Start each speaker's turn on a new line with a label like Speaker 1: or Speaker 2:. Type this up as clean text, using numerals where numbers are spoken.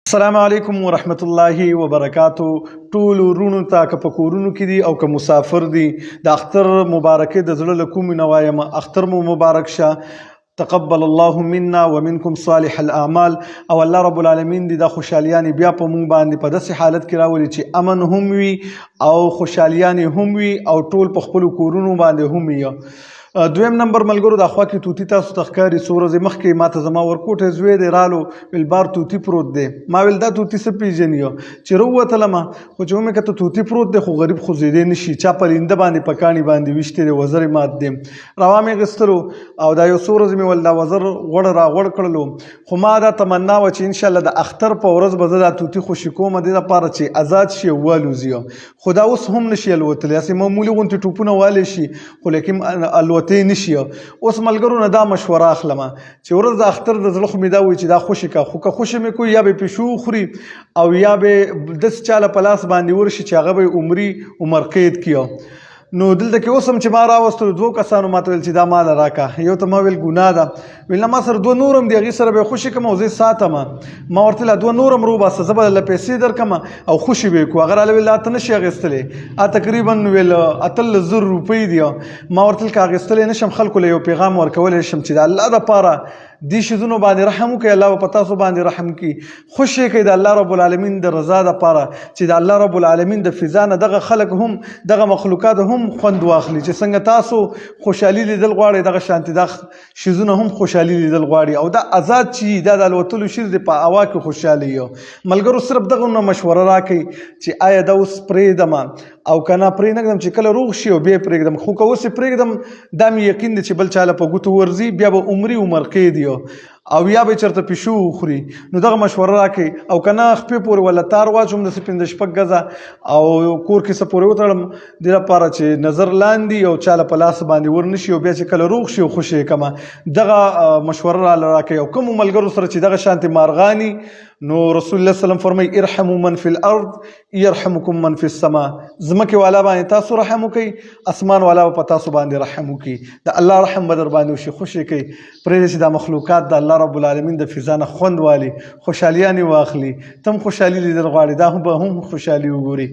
Speaker 1: السلام علیکم ورحمت الله وبرکاتو. ټول ورونو ته، که په کورونو کې دي او که مسافر دي، د اختر مبارکي د زړه له کومې نه وایم. اختر مو مبارک شه. تقبل الله منا ومنکم صالح الاعمال. او الله رب العالمین دې دا خوشحالیانې بیا په مونږ باندې په داسې حالت کې راولي چې امن هم وي او خوشحالیانې هم وي او ټول په خپلو کورونو باندې هم وي. دویم نمبر ملګرو، دا خوا کې طوطي تاسو ته ښکاري. څو ورځې مخکې ما ته زما ورکوټی زوی دی، رالو، ویل بار طوطي پروت دی. ما ویل دا طوطي څه پېژني؟ چې راووتلم خو چې ومې کته طوطي پروت دی، خو غریب خوځېدی نه شي، چا پرنده باندې په کاڼي باندې ویشتی دی، وزر یې مات دی. راوامې غستلو او دا یو څو ورځې مې ول دا وزر غوړ را غوړ کړلو. خو ما دا تمنا وه چې انشاءالله د اختر په ورځ به زه دا طوطي خوشې کوم، دې لپاره چې ازاد شي او والوځي. خو دا اوس هم نشي الوتلی، هسې معمولي غونتې ټوپونه والی شي خو لیکن الوتی نشي. اوس ملګرو نه دا مشوره اخلم چې ورځ د اختر د زړه خو مې دا وایي چې دا خوشې که، خو که خوشې مې کوي یا به پیشو وخوري او یا به داسې چاله په لاس باندې ورشي چې هغه به یې عمري عمر قید کړي. نو دلته کې اوس هم چې ما راوستلو، دوو کسانو ماته ویل چې دا مال راکه. یو ته ما ویل ګناه ده، ویل نه ما سره دوه نور هم دي، هغې سره به یې خوشې کړم او زه یې ساتم. ما ورته ویل دوه نور هم روباسه، زه به درله پیسې درکړم او خوشې به یې کړو. هغه راله ویل دا ته نه شې اخیستلی، تقریبا ویل 18,000 روپۍ دي. ما ورته ویل که اخیستلی نه شم، خلکو له یو پیغام ورکولی شم چې د الله دپاره دې شیزونو باندې رحم وکړئ، الله به په تاسو باندې رحم وکړي. خوشې کړئ د الله رب العالمین د رضا دپاره چې د الله رب العالمین د فضا نه دغه خلک هم، دغه مخلوقات هم خوند واخلي. چې څنګه تاسو خوشحالي لیدل غواړئ، دغه شانتې دا شیزونه هم خوشحالي لیدل غواړي. او دا ازاد چې دا د الوتلو شیز دی، په هوا کې خوشحاله یو. ملګرو صرف دغه نه مشوره راکړئ چې آیا دا اوس پرېږدم او که نه پرې نه ږدم، چې کله روغ شي او بیا یې پرېږدم. خو که اوس یې پرېږدم، دا مې یقین دی چې بل چاله په ګوتو ورځي، بیا به عمري عمر قید یو او یا به چېرته پیشو وخوري. نو دغه مشوره راکړئ. او که نه خپې پورې وله تار واچوم داسې پنځه شپږ ګزه او کور کې څه پورې وتړم، دې لپاره چې نظر لاندې او چاله په لاس باندې ورنشي او بیا چې کله روغ شي او خوشې یې کړم. دغه مشوره راله راکړئ. او کومو ملګرو سره چې دغه شانتې مارغاني، نو رسول الله صلی الله علیه وسلم فرمایي ارحموا من فی الارض يرحمکم من فی السما. ځمکې والا باندې تاسو رحم وکړئ، اسمان والا په تاسو باندې رحم وکړي، د الله رحم به در باندې وشي. خوشې کړئ، پرېږدئ چې دا مخلوقات د الله رب العالمین د فضا نه خوند والي، خوشحالیانې واخلي. تم خوشحالي لیدل غواړي، دا هم به هم خوشحالي وګوري.